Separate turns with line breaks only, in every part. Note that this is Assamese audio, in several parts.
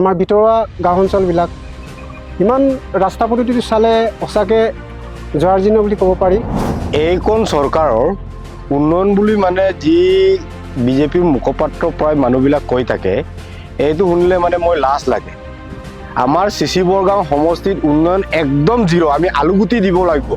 আমাৰ ভিতৰুৱা গাঁও অঞ্চলবিলাক ইমান ৰাস্তা পদূলিটো চালে সঁচাকৈ জৰাজীৰ্ণ বুলি ক'ব পাৰি।
এইখন চৰকাৰৰ উন্নয়ন বুলি মানে যি বিজেপিৰ মুখপাত্ৰ প্ৰায় মানুহবিলাক কৈ থাকে, এইটো শুনিলে মানে মই লাজ লাগে। আমাৰ চিচি বৰগাঁও সমষ্টিত উন্নয়ন একদম জিৰ'। আমি আলুগুটি দিব লাগিব।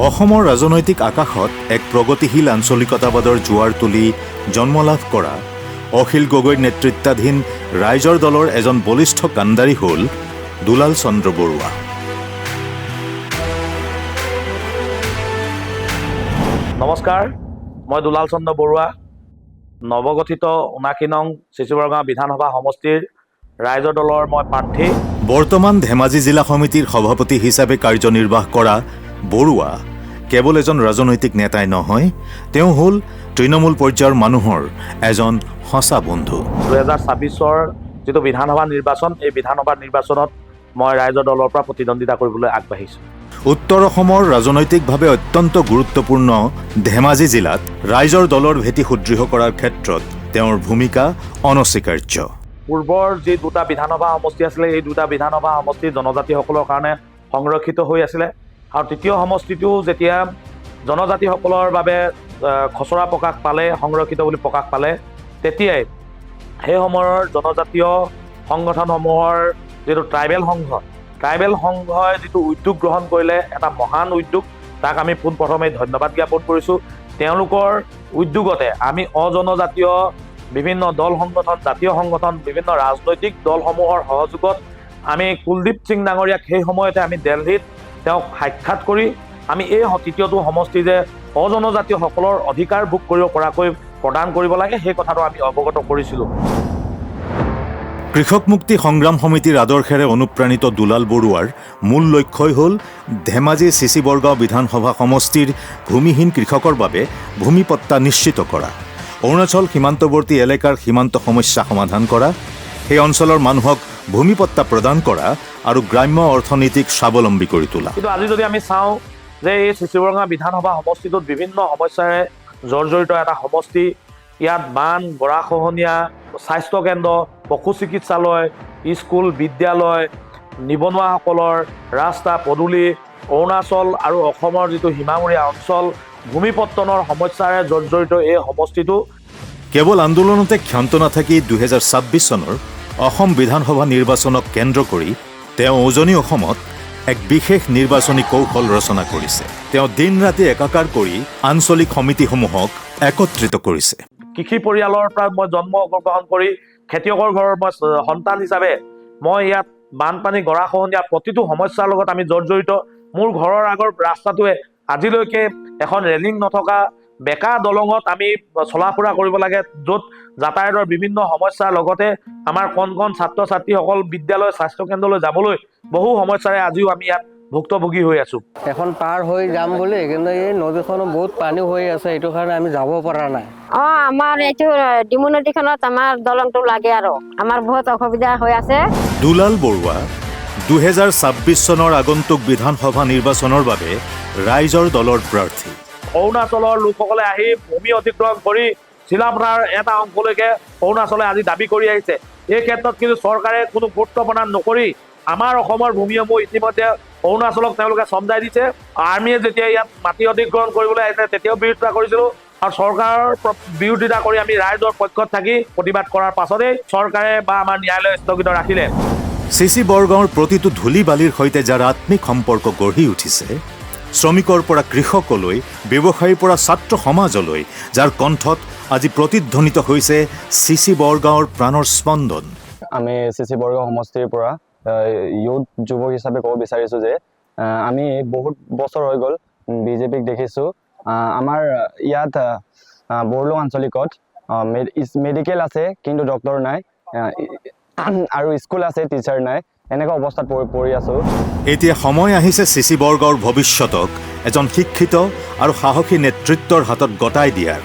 অসমৰ ৰাজনৈতিক আকাশত এক প্ৰগতিশীল আঞ্চলিকতাবাদৰ জোৱাৰ তুলি জন্ম লাভ কৰা অখিল গগৈৰ নেতৃত্বাধীন ৰাইজৰ দলৰ এজন বলিষ্ঠ কাণ্ডাৰী হ'ল দুলাল চন্দ্ৰ বৰুৱা।
নমস্কাৰ, মই দুলাল চন্দ্ৰ বৰুৱা, নৱগঠিত 79 নং চিচিবৰগাঁও বিধানসভা সমষ্টিৰ ৰাইজৰ দলৰ মই প্ৰাৰ্থী।
বৰ্তমান ধেমাজি জিলা সমিতিৰ সভাপতি হিচাপে কাৰ্যনিৰ্বাহ কৰা বৰুৱা কেৱল এজন ৰাজনৈতিক নেতাই নহয়, তেওঁ হ'ল তৃণমূল পৰ্যায়ৰ মানুহৰ এজন সঁচা বন্ধু।
2026ৰ যিটো বিধানসভা নিৰ্বাচন, এই বিধানসভা নিৰ্বাচনত মই ৰাইজৰ দলৰ পৰা প্ৰতিদ্বন্দ্বিতা কৰিবলৈ আগবাঢ়িছোঁ।
উত্তৰ অসমৰ ৰাজনৈতিকভাৱে অত্যন্ত গুৰুত্বপূৰ্ণ ধেমাজি জিলাত ৰাইজৰ দলৰ ভেটি সুদৃঢ় কৰাৰ ক্ষেত্ৰত তেওঁৰ ভূমিকা অনস্বীকাৰ্য।
পূৰ্বৰ যি দুটা বিধানসভা সমষ্টি আছিলে, এই দুটা বিধানসভা সমষ্টি জনজাতিসকলৰ কাৰণে সংৰক্ষিত হৈ আছিলে আৰু তৃতীয় সমষ্টিটো যেতিয়া জনজাতিসকলৰ বাবে খচৰা প্ৰকাশ পালে, সংৰক্ষিত বুলি প্ৰকাশ পালে, তেতিয়াই সেই সময়ৰ জনজাতীয় সংগঠনসমূহৰ যিটো ট্ৰাইবেল সংঘ, ট্ৰাইবেল সংঘই যিটো উদ্যোগ গ্ৰহণ কৰিলে, এটা মহান উদ্যোগ, তাক আমি পোনপ্ৰথমে ধন্যবাদ জ্ঞাপন কৰিছোঁ। তেওঁলোকৰ উদ্যোগতে আমি অজনজাতীয় বিভিন্ন দল সংগঠন, জাতীয় সংগঠন, বিভিন্ন ৰাজনৈতিক দলসমূহৰ সহযোগত আমি কুলদীপ সিং ডাঙৰীয়াক সেই সময়তে আমি দেলহিত তেওঁক সাক্ষাৎ কৰি আমি এই তৃতীয়টো সমষ্টি যে অজনজাতীয়সকলৰ অধিকাৰ ভোগ কৰিব পৰাকৈ প্ৰদান কৰিব লাগে, সেই কথাটো আমি অৱগত কৰিছিলোঁ।
কৃষক মুক্তি সংগ্ৰাম সমিতিৰ আদৰ্শেৰে অনুপ্ৰাণিত দুলাল বৰুৱাৰ মূল লক্ষ্যই হ'ল ধেমাজি চিচি বৰগাঁও বিধানসভা সমষ্টিৰ ভূমিহীন কৃষকৰ বাবে ভূমিপট্টা নিশ্চিত কৰা, অৰুণাচল সীমান্তৱৰ্তী এলেকাৰ সীমান্ত সমস্যা সমাধান কৰা, সেই অঞ্চলৰ মানুহক ভূমিপট্টা প্ৰদান কৰা আৰু গ্ৰাম্য অৰ্থনীতিক স্বাৱলম্বী কৰি তোলা।
কিন্তু আজি যদি আমি চাওঁ যে এই চিচিবৰগাঁও বিধানসভা সমষ্টিটোত বিভিন্ন সমস্যাৰে জৰ্জৰিত এটা সমষ্টি। ইয়াত বান, গৰাখহনীয়া, স্বাস্থ্যকেন্দ্ৰ, পশু চিকিৎসালয়, স্কুল, বিদ্যালয়, নিবনুৱাসকলৰ ৰাস্তা পদূলি, অৰুণাচল আৰু অসমৰ যিটো সীমামূৰীয়া অঞ্চল, ভূমিপত্তনৰ সমস্যাৰে জৰ্জৰিত এই সমষ্টিটো।
কেৱল আন্দোলনতে ক্ষান্ত নাথাকি 2026 চনৰ অসম বিধানসভা নিৰ্বাচনক কেন্দ্ৰ কৰি তেওঁ উজনি অসমত এক বিশেষ নিৰ্বাচনী কৌশল ৰচনা কৰিছে। তেওঁ দিন ৰাতি একাকাৰ কৰি আঞ্চলিক সমিতিসমূহক একত্ৰিত কৰিছে।
কৃষি পৰিয়ালৰ পৰা মই জন্ম গ্ৰহণ কৰি খেতিয়কৰ ঘৰৰ মই সন্তান হিচাপে মই ইয়াত বানপানী, গৰাখহনীয়া প্ৰতিটো সমস্যাৰ লগত আমি জৰ্জৰিত। মোৰ ঘৰৰ আগৰ ৰাস্তাটোৱে আজিলৈকে এখন ৰেলিং নথকা বেকা দলঙত আমি চলা ফুৰা কৰিব লাগে, য'ত যাতায়াতৰ বিভিন্ন সমস্যাৰ লগতে আমাৰ কণ কণ ছাত্ৰ ছাত্ৰীসকল বিদ্যালয়, স্বাস্থ্যকেন্দ্ৰলৈ যাবলৈ বহু সমস্যাৰে আজিও আমি ইয়াত ভুক্তভোগী হৈ আছোঁ।
এখন পাৰ হৈ যাম বুলি, কিন্তু এই নদীখনো বহুত পানী হৈ আছে, এইটো কাৰণে আমি যাব পৰা নাই।
আমাৰ এইটো ডিমু নদীখনত আমাৰ দলংটো লাগে আৰু আমাৰ বহুত অসুবিধা হৈ আছে।
দুলাল বৰুৱা 2026 চনৰ আগন্তুক বিধানসভা নিৰ্বাচনৰ বাবে ৰাইজৰ দলৰ প্ৰাৰ্থী।
অৰুণাচলৰ লোকসকলে আহি ভূমি অতিক্ৰম কৰি চিলাপথাৰ এটা অংশলৈকে অৰুণাচলে আজি দাবী কৰি আহিছে। এই ক্ষেত্ৰত কিন্তু চৰকাৰে কোনো গুৰুত্ব প্ৰদান নকৰি আমাৰ অসমৰ ভূমিসমূহ ইতিমধ্যে অৰুণাচলক তেওঁলোকে চমজাই দিছে। আৰ্মীয়ে যেতিয়া ইয়াত মাটি অধিগ্ৰহণ কৰিবলৈ আহিছে, তেতিয়াও বিৰোধিতা কৰিছিলোঁ আৰু চৰকাৰৰ বিৰোধিতা কৰি আমি ৰাইজৰ পক্ষত থাকি প্ৰতিবাদ কৰাৰ পাছতেই চৰকাৰে বা আমাৰ ন্যায়ালয়ে স্থগিত ৰাখিলে।
চিচি বৰগাঁৱৰ প্ৰতিটো ধূলি বালিৰ সৈতে যাৰ আত্মিক সম্পৰ্ক গঢ়ি উঠিছে, শ্ৰমিকৰ পৰা কৃষকলৈ, ব্যৱসায়ীৰ পৰা ছাত্ৰ সমাজলৈ যাৰ কণ্ঠত আজি প্ৰতিধ্বনিত হৈছে চিচি বৰগাঁৱৰ প্ৰাণৰ স্পন্দন।
আমি চিচি বৰগাঁও সমষ্টিৰ পৰা ইউথ যুৱক হিচাপে ক'ব বিচাৰিছোঁ যে আমি বহুত বছৰ হৈ গ'ল বিজেপিক দেখিছোঁ। আমাৰ ইয়াত বৰলং আঞ্চলিকত মেডিকেল আছে কিন্তু ডক্টৰ নাই আৰু স্কুল আছে, টিচাৰ নাই। এনেকুৱা অৱস্থাত পৰি আছোঁ।
এতিয়া সময় আহিছে চিচি বৰগাঁৱৰ ভৱিষ্যতক এজন শিক্ষিত আৰু সাহসী নেতৃত্বৰ হাতত গতাই দিয়াৰ।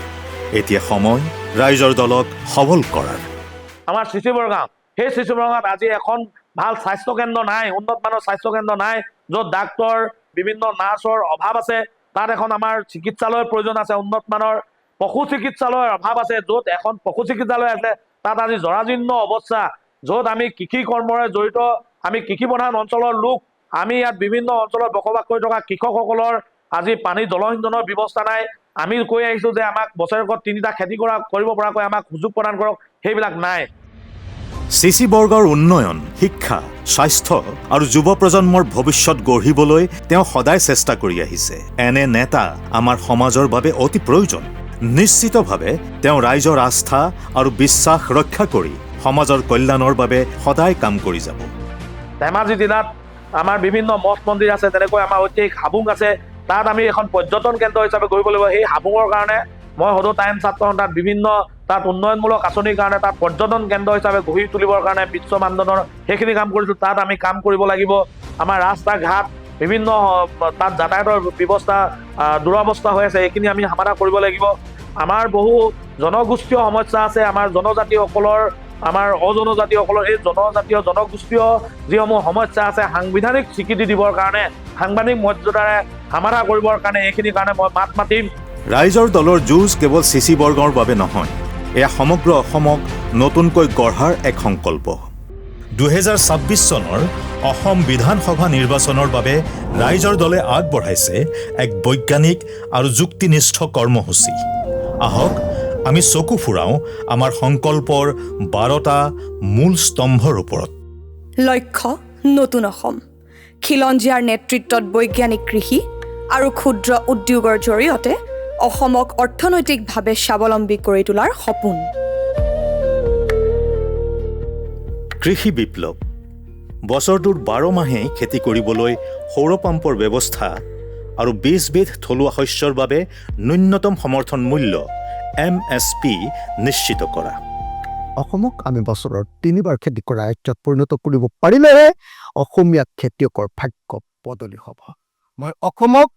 এতিয়া সময় ৰাইজৰ দলক সবল কৰাৰ।
আমাৰ চিচিবৰগাঁও, সেই চিচিবৰগাঁৱত আজি এখন ভাল স্বাস্থ্যকেন্দ্ৰ নাই, উন্নত মানৰ স্বাস্থ্যকেন্দ্ৰ নাই, য'ত ডাক্তৰ, বিভিন্ন নাৰ্ছৰ অভাৱ আছে। তাত এখন আমাৰ চিকিৎসালয়ৰ প্ৰয়োজন আছে, উন্নত মানৰ পশু চিকিৎসালয়ৰ অভাৱ আছে। য'ত এখন পশু চিকিৎসালয় আছে, তাত আজি জৰাজীৰ্ণ অৱস্থা। য'ত আমি কৃষি কৰ্মৰে জড়িত, আমি কৃষি প্ৰধান অঞ্চলৰ লোক, আমি ইয়াত বিভিন্ন অঞ্চলত বসবাস কৰি থকা কৃষকসকলৰ আজি পানী জলসিঞ্চনৰ ব্যৱস্থা নাই। আমি কৈ আহিছোঁ যে আমাক বছৰেকত তিনিটা খেতি কৰিব পৰাকৈ আমাক সুযোগ প্ৰদান কৰক, সেইবিলাক নাই।
চিচি বৰগাঁৱৰ উন্নয়ন, শিক্ষা, স্বাস্থ্য আৰু যুৱ প্ৰজন্মৰ ভৱিষ্যত গঢ়িবলৈ তেওঁ সদায় চেষ্টা কৰি আহিছে। এনে নেতা আমাৰ সমাজৰ বাবে অতি প্ৰয়োজন। নিশ্চিতভাৱে তেওঁ ৰাইজৰ আস্থা আৰু বিশ্বাস ৰক্ষা কৰি সমাজৰ কল্যাণৰ বাবে সদায় কাম কৰি যাব।
ধেমাজি জিলাত আমাৰ বিভিন্ন মঠ মন্দিৰ আছে, তেনেকৈ আমাৰ ঐতিহাসিক হাবুং আছে, তাত আমি এখন পৰ্যটন কেন্দ্ৰ হিচাপে গঢ়িব লাগিব। সেই হাবুঙৰ কাৰণে মই সদৌ টাইম ছাত্ৰ সন্থাত বিভিন্ন তাত উন্নয়নমূলক আঁচনিৰ কাৰণে তাত পৰ্যটন কেন্দ্ৰ হিচাপে গঢ়ি তুলিবৰ কাৰণে বিশ্ব মানদণ্ডৰ সেইখিনি কাম কৰিছোঁ। তাত আমি কাম কৰিব লাগিব। আমাৰ ৰাস্তা ঘাট বিভিন্ন তাত যাতায়াতৰ ব্যৱস্থা দুৰৱস্থা হৈ আছে, এইখিনি আমি সমাধা কৰিব লাগিব। আমাৰ বহু জনগোষ্ঠীয় সমস্যা আছে, আমাৰ জনজাতিসকলৰ, আমাৰ অজনজাতিসকলৰ এই জনজাতীয় জনগোষ্ঠীয় যিসমূহ সমস্যা আছে, সাংবিধানিক স্বীকৃতি দিবৰ কাৰণে, সাংবিধানিক মৰ্যাদাৰে সমাধা কৰিবৰ কাৰণে এইখিনিৰ কাৰণে মই মাত মাতিম।
ৰাইজৰ দলৰ যুঁজ কেৱল চিচি বৰগাঁৱৰ বাবে নহয়, এয়া সমগ্ৰ অসমক নতুনকৈ গঢ়াৰ এক সংকল্প। 2026 চনৰ অসম বিধানসভা নিৰ্বাচনৰ বাবে ৰাইজৰ দলে আগবঢ়াইছে এক বৈজ্ঞানিক আৰু যুক্তিনিষ্ঠ কৰ্মসূচী। আহক আমি চকু ফুৰাওঁ আমাৰ সংকল্পৰ 12টা মূল স্তম্ভৰ ওপৰত।
লক্ষ্য নতুন অসম, খিলঞ্জীয়াৰ নেতৃত্বত বৈজ্ঞানিক কৃষি আৰু ক্ষুদ্ৰ উদ্যোগৰ জৰিয়তে অসমক অৰ্থনৈতিকভাৱে স্বাৱলম্বী কৰি তোলাৰ সপোন।
কৃষি বিপ্লৱ, বছৰটোৰ 12 মাহেই খেতি কৰিবলৈ সৌৰ পাম্পৰ ব্যৱস্থা আৰু 20বিধ থলুৱা শস্যৰ বাবে ন্যূনতম সমৰ্থন মূল্য MSP নিশ্চিত কৰা।
অসমক আমি বছৰত তিনিবাৰ খেতি কৰা ৰাজ্যত পৰিণত কৰিব পাৰিলেহে অসমীয়া খেতিয়কৰ ভাগ্য বদলি হ'ব। মই অসমক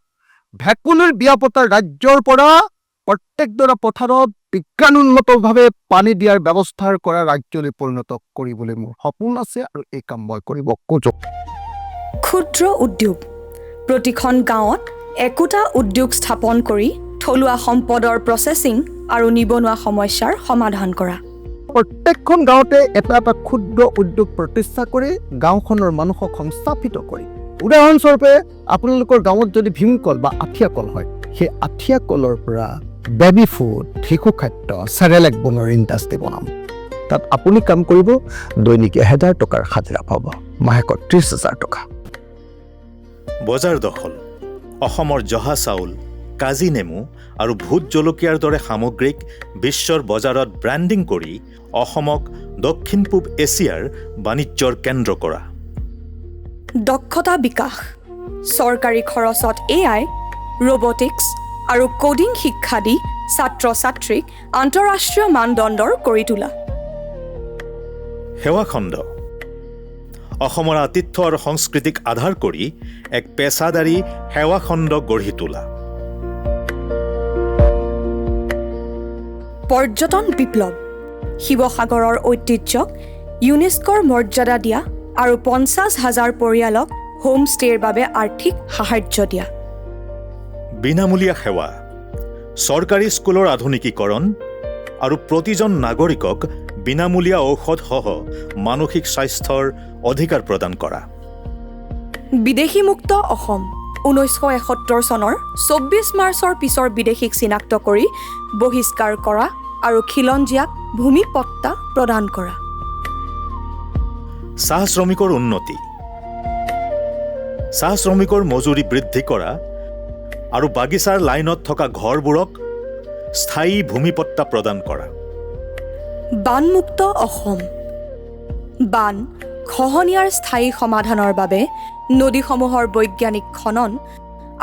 ভেকুলীৰ বিয়া পতা ৰাজ্যৰ পৰা প্ৰত্যেকডৰা পথাৰত বিজ্ঞানসন্মতভাৱে পানী দিয়াৰ ব্যৱস্থাৰ কৰা ৰাজ্যলৈ পৰিণত কৰিবলৈ মোৰ সপোন আছে আৰু এই কাম মই কৰিব খোজোঁ।
ক্ষুদ্ৰ উদ্যোগ, প্ৰতিখন গাঁৱত একোটা উদ্যোগ স্থাপন কৰি থলুৱা সম্পদৰ প্ৰচেছিং আৰু নিবনুৱা সমস্যাৰ সমাধান কৰা।
প্ৰত্যেকখন গাঁৱতে এটা এটা ক্ষুদ্ৰ উদ্যোগ প্ৰতিষ্ঠা কৰি গাঁওখনৰ মানুহক সংস্থাপিত কৰি, উদাহৰণস্বৰূপে আপোনালোকৰ গাঁৱত যদি ভীমকল বা আঠিয়া কল হয়, সেই আঠিয়া কলৰ পৰা বেবী ফুড, শিশু খাদ্য, চেৰেলেক বনোৱাৰ ইণ্ডাষ্ট্ৰি বনাম। তাত আপুনি কাম কৰিব, দৈনিক 1000 টকাৰ হাজিৰা পাব, মাহেকত 30,000 টকা।
বজাৰ দখল, অসমৰ জহা চাউল, কাজি নেমু আৰু ভোট জলকীয়াৰ দৰে সামগ্ৰীক বিশ্বৰ বজাৰত ব্ৰেণ্ডিং কৰি অসমক দক্ষিণ পূব এছিয়াৰ বাণিজ্যৰ কেন্দ্ৰ কৰা।
দক্ষতা বিকাশ, চৰকাৰী খৰচত AI, robotics আৰু কোডিং শিক্ষা দি ছাত্ৰ ছাত্ৰীক আন্তঃৰাষ্ট্ৰীয় মানদণ্ডৰ কৰি তোলা।
সেৱাখণ্ড, অসমৰ আতিথ্য আৰু সংস্কৃতিক আধাৰ কৰি এক পেছাদাৰী সেৱাখণ্ড গঢ়ি তোলা।
পৰ্যটন বিপ্লৱ, শিৱসাগৰৰ ঐতিহ্যক ইউনেস্কোৰ মৰ্যাদা দিয়া আৰু 50,000 পৰিয়ালক হোমষ্টেৰ বাবে আৰ্থিক সাহায্য দিয়া।
বিনামূলীয়া সেৱা, চৰকাৰী স্কুলৰ আধুনিকীকৰণ আৰু প্ৰতিজন নাগৰিকক বিনামূলীয়া ঔষধসহ মানসিক স্বাস্থ্যৰ অধিকাৰ প্ৰদান কৰা।
বিদেশীমুক্ত অসম, 1971 চনৰ 24 মাৰ্চৰ পিছৰ বিদেশীক চিনাক্ত কৰি বহিষ্কাৰ কৰা আৰু খিলঞ্জীয়াক ভূমি পট্টা প্ৰদান কৰা।
চাহ শ্ৰমিকৰ উন্নতি, চাহ শ্ৰমিকৰ মজুৰি বৃদ্ধি কৰা আৰু বাগিচাৰ লাইনত থকা ঘৰবোৰক স্থায়ী ভূমিপট্টা প্ৰদান কৰা।
বানমুক্ত অসম, বান খহনীয়াৰ স্থায়ী সমাধানৰ বাবে নদীসমূহৰ বৈজ্ঞানিক খনন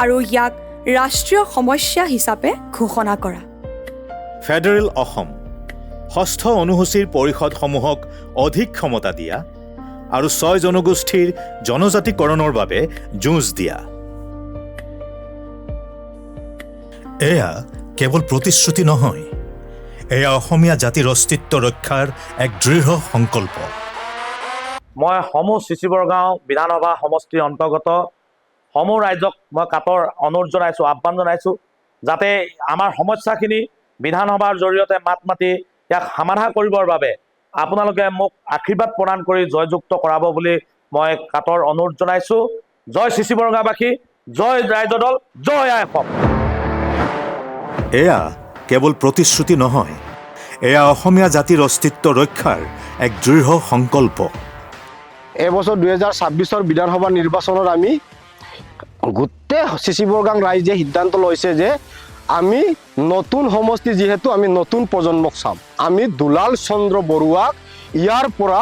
আৰু ইয়াক ৰাষ্ট্ৰীয় সমস্যা হিচাপে ঘোষণা কৰা।
ফেডাৰেল অসম, ষষ্ঠ অনুসূচীৰ পৰিষদসমূহক অধিক ক্ষমতা দিয়া আৰু 6 জনগোষ্ঠীৰ জনজাতিকৰণৰ বাবে যুঁজ দিয়া। এয়া কেৱল প্ৰতিশ্ৰুতি নহয়, এয়া অসমীয়া জাতিৰ অস্তিত্ব ৰক্ষাৰ এক দৃঢ় সংকল্প।
মই সমূহ চিচিবৰগাঁও বিধানসভা সমষ্টিৰ অন্তৰ্গত সমূহ ৰাইজক মই কাতৰ অনুৰোধ জনাইছোঁ, আহ্বান জনাইছোঁ যাতে আমাৰ সমস্যাখিনি বিধানসভাৰ জৰিয়তে মাত মাতি ইয়াক সমাধা কৰিবৰ বাবে আপোনালোকে মোক আশীৰ্বাদ প্ৰদান কৰি জয়যুক্ত কৰাব বুলি মই কাতৰ অনুৰোধ জনাইছোঁ। জয় চিচিবৰগাঁওবাসী, জয় ৰাইজৰ দল, জয় আই অসম।
এয়া কেৱল প্ৰতিশ্ৰুতি নহয়, এয়া অসমীয়া জাতিৰ অস্তিত্ব ৰক্ষাৰ এক দৃঢ় সংকল্প।
এইবছৰ 2026ৰ বিধানসভা নিৰ্বাচনত আমি গোটেই চিচিবৰগাঁও ৰাইজে সিদ্ধান্ত লৈছে যে আমি নতুন সমষ্টি, যিহেতু আমি নতুন প্ৰজন্মক চাম, আমি দুলাল চন্দ্ৰ বৰুৱাক ইয়াৰ পৰা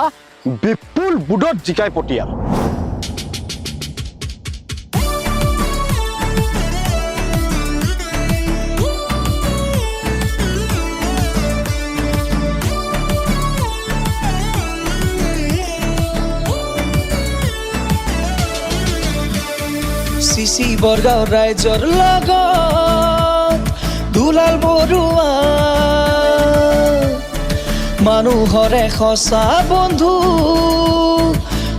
বিপুল ভোটত জিকাই পঠিয়াম।
চিচি বৰগাঁও ৰাইজৰ লগত দুলাল বৰুৱা, মানুহৰে সঁচা বন্ধু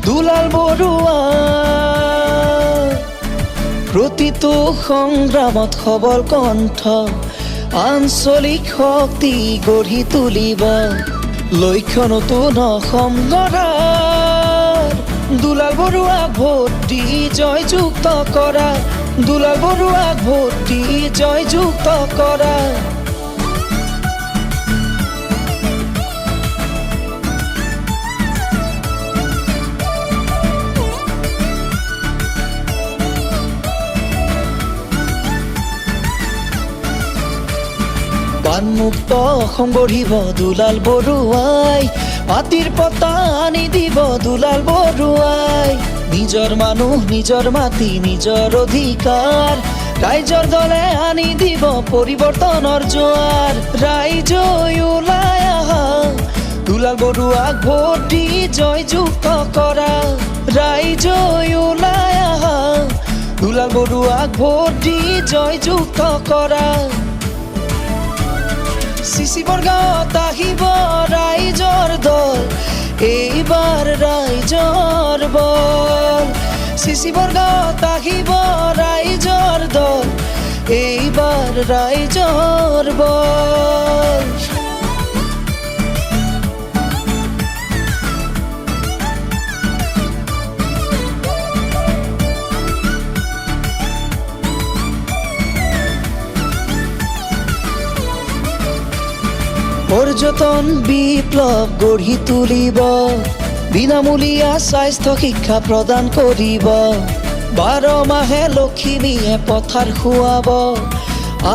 দুলাল বৰুৱা। প্ৰতিটো সংগ্ৰামত সবল কণ্ঠ, আঞ্চলিক শক্তি গঢ়ি তুলিব, লক্ষ্য নতুন অসম গঢ়াৰ। দুলাল বৰুৱাক ভোট দি জয়যুক্ত কৰা, দুলাল বৰুৱাক ভোট দি জয়যুক্ত কৰা। বানমুক্ত অসম গঢ়িব দুলাল বৰুৱাই, মাটিৰ পতা আনি দিব দুলাল বৰুৱাই। নিজৰ মানুহ, নিজৰ মাটি, নিজৰ অধিকাৰ, ৰাইজৰ দলে আনি দিব পৰিৱৰ্তনৰ জোৱাৰ। ৰাইজ ওলাই আহা, দুলাল বৰুৱাক ভোট দি জয়যুক্ত কৰা। ৰাইজ ওলাই আহা, দুলাল বৰুৱাক ভোট দি জয়যুক্ত কৰা। চিচিবৰগাঁৱত আহিব ৰাইজৰ দল, এইবাৰ ৰাইজৰ বল। চিচিবৰগাঁৱত আহিব ৰাইজৰ দল, এইবাৰ ৰাইজৰ বল। পৰ্যটন বিপ্লৱ গঢ়ি তুলিব, বিনামূলীয়া স্বাস্থ্য শিক্ষা প্ৰদান কৰিব, 12 মাহে লখিমীয়ে পথাৰ খুৱাব,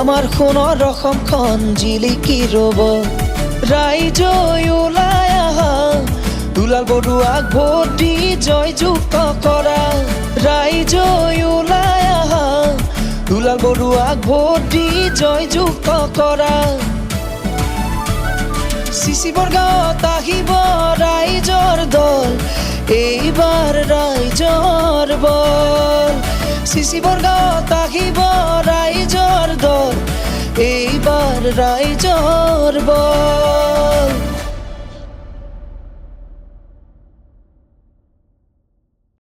আমাৰ সোণৰ অসমখন জিলিকি ৰ'ব। ৰাইজ ওলাই আহা, দুলাল বৰুৱাক ভোট দি জয়যুক্ত কৰা। ৰাইজ ওলাই আহা, দুলাল বৰুৱাক ভোট দি জয়যুক্ত কৰা। চিচিবৰগাঁৱত আহিব ৰাইজৰ দল, এইবাৰ ৰাইজৰ বল। চিচিবৰগাঁৱত আহিব ৰাইজৰ দল, এইবাৰ ৰাইজৰ বল।